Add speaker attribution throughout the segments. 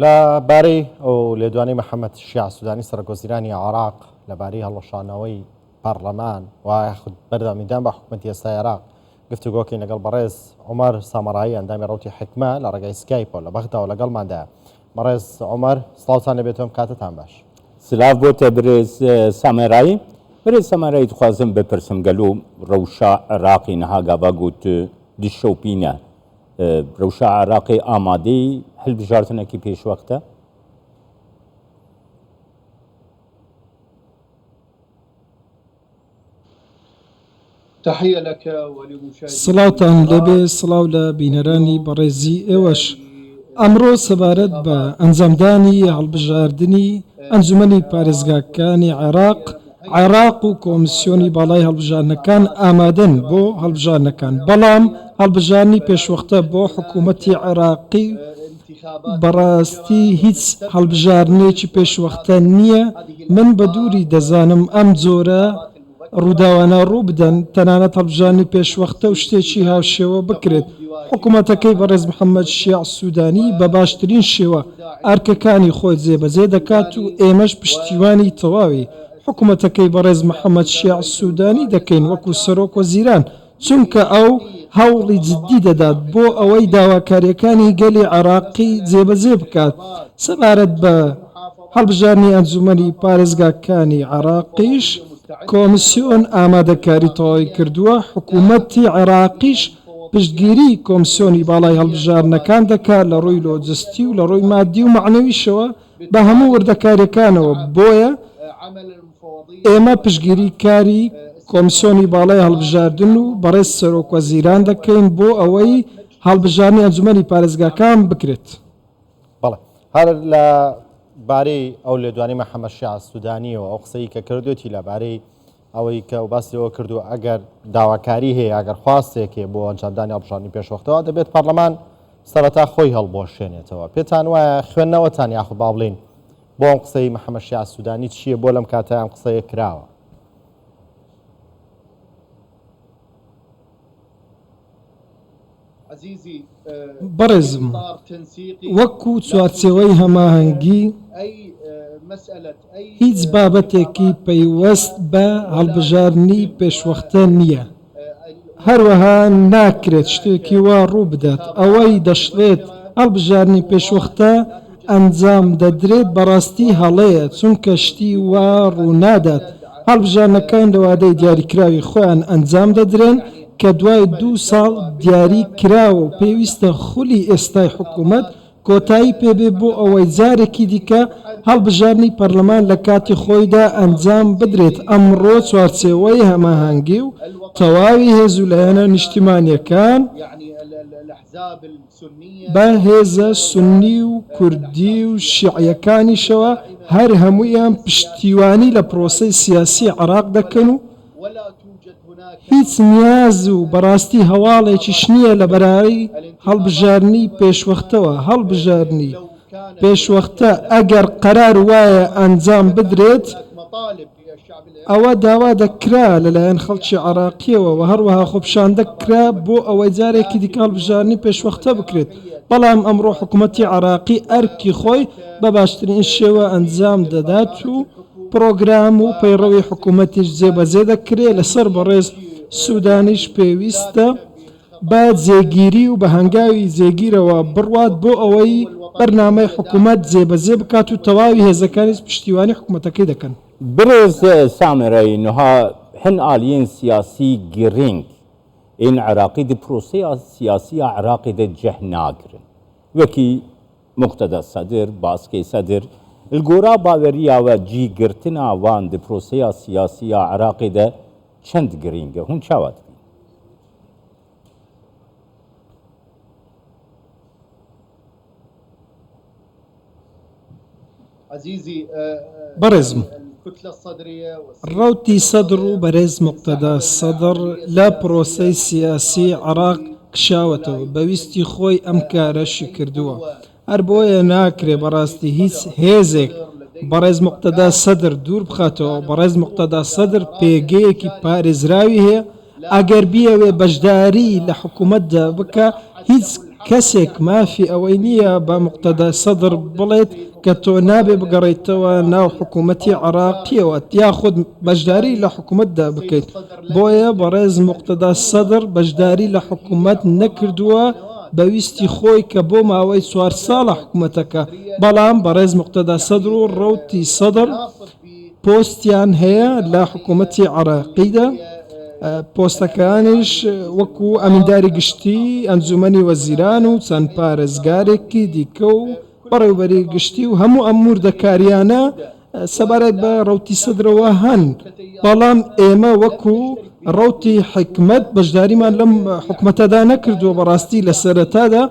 Speaker 1: لە بارەی ئەو لێدوانەی محەممەد شیاع سوودانی سەرۆکوەزیرانی عێراق لەبارەی هەڵوەشانەوەی پەرلەمان و یاخود بەردەوامیدان بە حکوومەتی ئێستای عێراق گفتوگۆکەین لەگەڵ بەڕێز عومەر سامەڕایی ئەندامی ڕەوتی حیکمە لە ڕێگای سکایپەوە لە بەغداوە لەگەڵماندایە. بەڕێز عومەر سڵاوتان لێبێت و ئەم کاتەتان باش.
Speaker 2: سلاو بۆ تە برێز سامەرایی. برێز سامەرایی دخوازم بپرسم گەلو رەوشا عراقی نها گاڤا گوت دشەوپینە رەوشا عراقی ئامادەی هەلبژاردنەکی پێشوەختە؟
Speaker 3: سڵاوتان لێبێ سڵاو لە بینەرانی بەڕێزی ئێوەش. ئەمڕۆ سەبارەت بە ئەنجامدانی هەڵبژاردنی ئەنجومەنی پارێزگاکانی عێراق، عێراق و کۆمسیۆنی باڵای هەڵبژاردنەکان ئامادەن بۆ هەڵبژاردنەکان، بەڵام هەڵبژاردنی پێشوەختە بۆ حکوومەتی عێراقی بەڕاستی هیچ هەڵبژاردنێکی پێشوەختە نییە، من بە دووری دەزانم ئەم جۆرە ڕووداوانە ڕووبدەن، تەنانەت هەڵبژاردنی پێشوەختە و شتێکی هاوشێوە بکرێت، حکومەتەکەی بەڕێز محەمەد شیاع سودانی بە باشترین شێوە ئەرکەکانی خۆی جێبەجێ دەکات و ئێمەش پشتیوانی تەواوی حکومەتەکەی بەڕێز محەمەد شیاع سودانی دەکەین وەکو سەرۆک وەزیران چونکە ئەو هەوڵی جددی دەدات بۆ ئەوەی داواکارییەکانی گەلی عێراقی جێبەجێ بکات. سەبارەت بە هەڵبژاردنی ئەنجومەنی پارێزگاکانی عێراقیش، کۆمسیۆن ئامادەکاری تەواوی کردووە، حکومەتی عێراقیش پشتگیری کۆمسیۆنی باڵای هەڵبژاردنەکان دەکات لە ڕووی لۆجستی و لە ڕووی مادی و مەعنەویشەوە بە هەموو وردەکارییەکانەوە، بۆیە ئێمە پشتگیری کاری کۆمسیۆنی باڵای هەڵبژاردن و بەڕێز سەرۆکوەزیران دەکەین بۆ ئەوەی هەڵبژاردنی ئەنجومەنی پارێزگاکان بکرێت.
Speaker 1: بەڵێ هەر لە بارەی ئەو لێدوانی محەممەد شیاع سوودانیەوە ئەو قسەی کە کردوێتی لە بارەی ئەوەی کە و باسی لەوە کردو ئەگەر داواکاری هەیە ئەگەر خواستێک هەیە بۆ ئەنجامدانی هەڵبژاردنی پێشوەختەوە دەبێت پەرلەمان سەرەتا خۆی هەڵبوەشێنێتەوە پێتان وایە خوێندنەوەتان یاخود با بڵێین بۆ ئەم قسەی محەممەد شیاع سوودانی چییە بۆ لەم کاتە ئەم قسەیە کراوە؟
Speaker 3: بەڕێزم وەکو چوارچێوەی هەماهەنگی هیچ بابەتێکی پەیوەست بە هەڵبژاردنی پێشوەختە نییە، هەروەها ناکرێت شتێکی وا ڕووبدات، ئەوەی دەشڵێت هەڵبژاردنی پێشوەختە ئەنجام دەدرێت بەڕاستی هەڵەیە، چونکە شتی وا ڕوونادات، هەڵبژاردنەکان لە وادەی دیاریکراوی خۆیان ئەنجام دەدرێن کە دوای دوو ساڵ دیاری کراوە و پێویستە خولی ئێستای حکوومەت کۆتایی پێبێ بۆ ئەوەی جارێکی دیکە هەڵبژاردنی پەرلەمان لە کاتی خۆیدا ئەنجام بدرێت، ئەمڕۆ چوارچێوەی هەماهەنگی و تەواوی هێز و لایەنە نیشتیمانییەکان بە هێزە سوننی و کوردی و شیعیەکانیشەوە هەر هەموویان پشتیوانی لە پرۆسەی سیاسی عێراق دەکەن و هیچ نیاز و بەڕاستی هەواڵێکیش نییە لە بەرای هەڵبژاردنی پێشوەختەوە، هەڵبژاردنی پێشوەختە ئەگەر قەرار وایە ئەنجام بدرێت، ئەوە داوا دەکرا لەلایەن خەڵکی عێراقییەوە و هەروەها خۆپیشاندە کرا بۆ ئەوەی جارێکی دیکە هەڵبژاردنی پێشوەختە بکرێت، بەڵام ئەمڕۆ حکومەتی عێراقی ئەرکی خۆی بە باشترین شێوە ئەنجام دەدات و پڕۆگرام و پەیڕەوی حکومەتیش جێبەجێ دەکرێت، لەسەر بەڕێز سودانیش پێویستە بە جێگیری و بە هەنگاوی جێگیرەوە بڕوات بۆ ئەوەی بەرنامەی حکومەت جێبەجێ بکات و تەواوی هێزەکانیش پشتیوانی حکومەتەکەی دەکەن.
Speaker 2: برێز سامرەی نها هن ئالیێن سیاسی گرینگ ên عراقی di proseya siyasî ya Iraqê de cih nagirin. Wekî Muqteda Sedir, Baskê Sedir, li gora baweriya we cî girtina wan di proseya siyasî ya Iraqê de çend girîng e? Hûn çawa dibînin?
Speaker 3: بەڕێزم ڕەوتی سەدر و بەرێز موقتەدا سەدر لە پرۆسەی سیاسی عێراق کشاوەتەوە، بە ویستی خۆی ئەم کارەشی کردووە، هەر بۆیە ناکرێ بەڕاستی هیچ هێزێک بەڕێز موقتەدا سەدر دوور بخاتەوە، بەڕێز موقتەدا سەدر پێگەیەکی پارێزراوی هەیە، ئەگەر بیەوێ بەشداری لە حکوومەتدا بکا هیچ. کەسێک مافی ئەوەی نییە بە موقتەدا سەدر بڵێت کە تۆ نابێ بگەڕێیتەوە ناو حکوومەتی عێراقییەوە یاخود بەشداری لە حکوومەتدا بکەیت، بۆیە بەڕێز موقتەدا سەدر بەشداری لە حکوومەت نەکردووە بە ویستی خۆی کە بۆ ماوەی چوار ساڵە حکوومەتەکە، بەڵام بەڕێز موقتەدا سەدر و ڕەوتی سەدر پۆستیان هەیە لە حکوومەتی عێراقیدا، پۆستەکانیش وەکو ئەمینداری گشتی ئەنجوومەنی وەزیران و چەند پارێزگارێکی دیکە و بەڕێوبەری گشتی و هەموو ئەم وردەکاریانە سەبارەت بە ڕەوتی سەدرەوە هەن، بەڵام ئێمە وەکو ڕەوتی حیکمەت بەشداریمان لەم حکومەتەدا نەکردووە بەڕاستی لە سەرەتادا،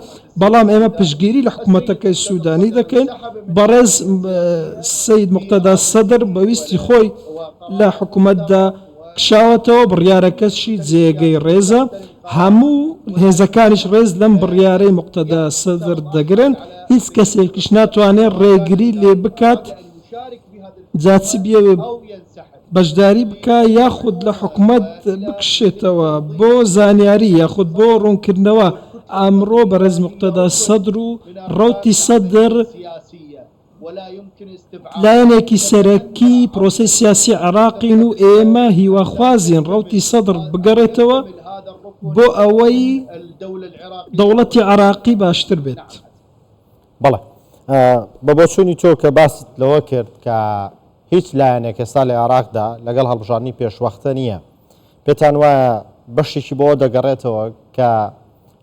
Speaker 3: بەڵام ئێمە پشتگیری لە حکومەتەکەی سودانی دەکەین، بەڕێز سەید موقتەدا سەدر بە ویستی خۆی لە حکومەتدا کشاوەتەوە، بڕیارەکەشی جێگەی ڕێزە، هەموو هێزەکانیش ڕێز لەم بڕیارەی موقتەدا سەدر دەگرن، هیچ کەسێکیش ناتوانێت ڕێگری لێ بکات، جا چ بیەوێ بەشداری بکا یاخود لە حکومەت بکشێتەوە، بۆ زانیاری یاخود بۆ ڕوونکردنەوە ئەمڕۆ بەڕێز موقتەدا سەدر و ڕەوتی سەدر لایەنێکی سەرەکی پرۆسەی سیاسی عێراقین و ئێمە هیواخوازین ڕەوتی سەدر بگەڕێتەوە بۆ ئەوەی دەوڵەتی عێراقی باشتر بێت.
Speaker 1: بەڵێ بە بۆچوونی تۆ کە باست لەوە کرد کە هیچ لایەنێک ئێستا لە عێراقدا لەگەڵ هەڵبژاردنی پێشوەختە نییە، پێتان وایە بەشێکی بۆ دەگەڕێتەوە کە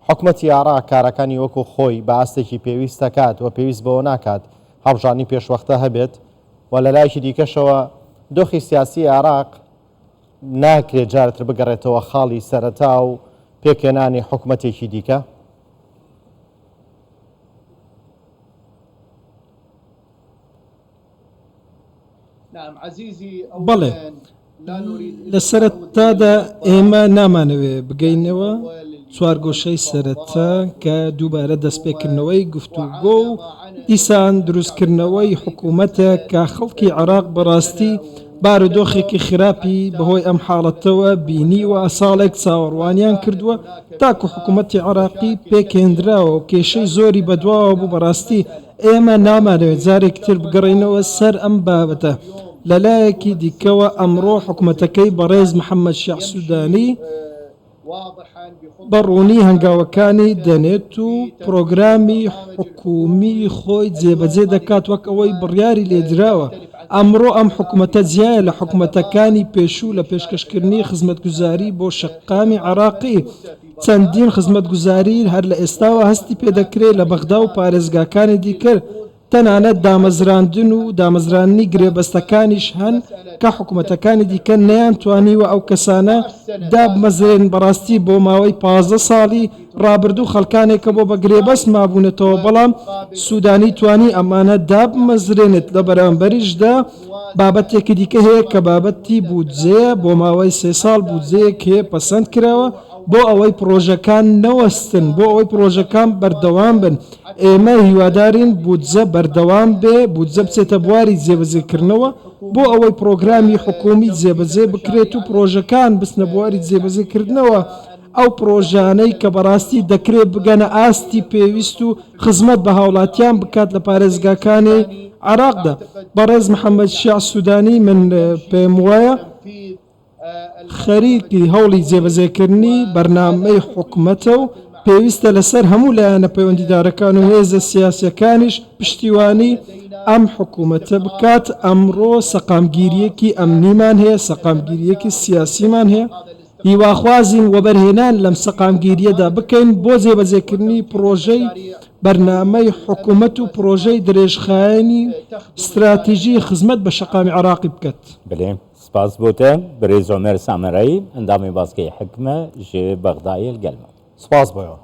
Speaker 1: حکومەتی عێراق کارەکانی وەکو خۆی بە ئاستێکی پێویست دەکات و پێویست بەوە ناکات هەڵبژاردنی پێشوەختە هەبێت و لە لایەکی دیکەشەوە دۆخی سیاسی عێراق ناکرێت جارتر بگەڕێتەوە خاڵی سەرەتا و پێکهێنانی حکومەتێکی دیکە؟
Speaker 3: بەڵێ، لە سەرەتادا ئێمە نامانەوێ بگەینەوە چوارگۆشەی سەرەتا کە دووبارە دەستپێکردنەوەی گفتوگۆ و دیسان دروستکردنەوەی حکوومەتە کە خەڵکی عێراق بەڕاستی بارودۆخێکی خراپی بەهۆی ئەم حاڵەتەوە بینیوە، ساڵێک چاوەڕوانیان کردووە تاکو حکوومەتی عێراقی پێکهێنراوە و کێشەی زۆری بەدواوە بوو، بەڕاستی ئێمە نامانەوێت جارێکی تر بگەڕێینەوە سەر ئەم بابەتە. لەلایەکی دیکەوە ئەمڕۆ حکومەتەکەی بەڕێز محەممەد شیاع سوودانی بە ڕوونی هەنگاوەکانی دەنێت و پرۆگرامی حکومی خۆی جێبەجێ دەکات وەک ئەوەی بڕیاری لێدراوە. ئەمڕۆ ئەم حکومەتە جیایە لە حکومەتەکانی پێشوو لە پێشکەشکردنی خزمەتگوزاری بۆ شەقامی عێراقی. چەندین خزمەتگوزاری هەر لە ئێستاوە هەستی پێدەکرێت لە بەغدا و پارێزگاکانی دیکە، تەنانەت دامەزراندن و دامەزراندنی گرێبەستەکانیش هەن کە حکومەتەکانی دیکە نەیانتوانیوە ئەو کەسانە دابمەزرێنن، بەڕاستی بۆ ماوەی 15 ساڵی ڕابردوو خەڵکانێکە بۆ بە گرێبەست مابوونەتەوە، بەڵام سودانی توانی ئەمانە دابمەزرێنێت، لە بەرامبەریشدا بابەتێکی دیکە هەیە کە بابەتی بودجەیە، بۆ ماوەی سێ ساڵ بودجەیەک هەیە پەسەند کراوە بۆ ئەوەی پڕۆژەکان نەوەستن، بۆ ئەوەی پڕۆژەکان بەردەوام بن، ئێمە هیوادارین بودجە بەردەوام بێ، بودجە بچێتە بواری جێبەجێکردنەوە بۆ ئەوەی پڕۆگرامی حکوومی جێبەجێ بکرێت و پڕۆژەکان بچنە بواری جێبەجێکردنەوە، ئەو پڕۆژانەی کە بەڕاستی دەکرێت بگەنە ئاستی پێویست و خزمەت بە هاوڵاتیان بکات لە پارێزگاکانی عێراقدا. بەڕێز محەمەد شیاع سوودانی، من پێموایە خەریکی هەوڵی جێبەجێکردنی بەرنامەی حکومەتە و پێویستە لەسەر هەموو لایەنە پەیوەندیدارەکان و هێزە سیاسییەکانیش پشتیوانی ئەم حکومەتە بکات، ئەمڕۆ سەقامگیرییەکی ئەمنیمان هەیە، سەقامگیرییەکی سیاسیمان هەیە، هیواخوازین وەبەرهێنان لەم سەقامگیرییەدا بکەین بۆ جێبەجێکردنی پڕۆژەی بەرنامەی حکومەت و پڕۆژەی درێژخایەنی ستراتیژی خزمەت بە شەقامی عێراقی بکات.
Speaker 2: بەلێ سپاس بۆ تە برێز عومەر سامەرایی ئەندامی باسکەی حکمە ژ بەغدایێ لگەل مە.
Speaker 1: سپاس بۆ ئێوە.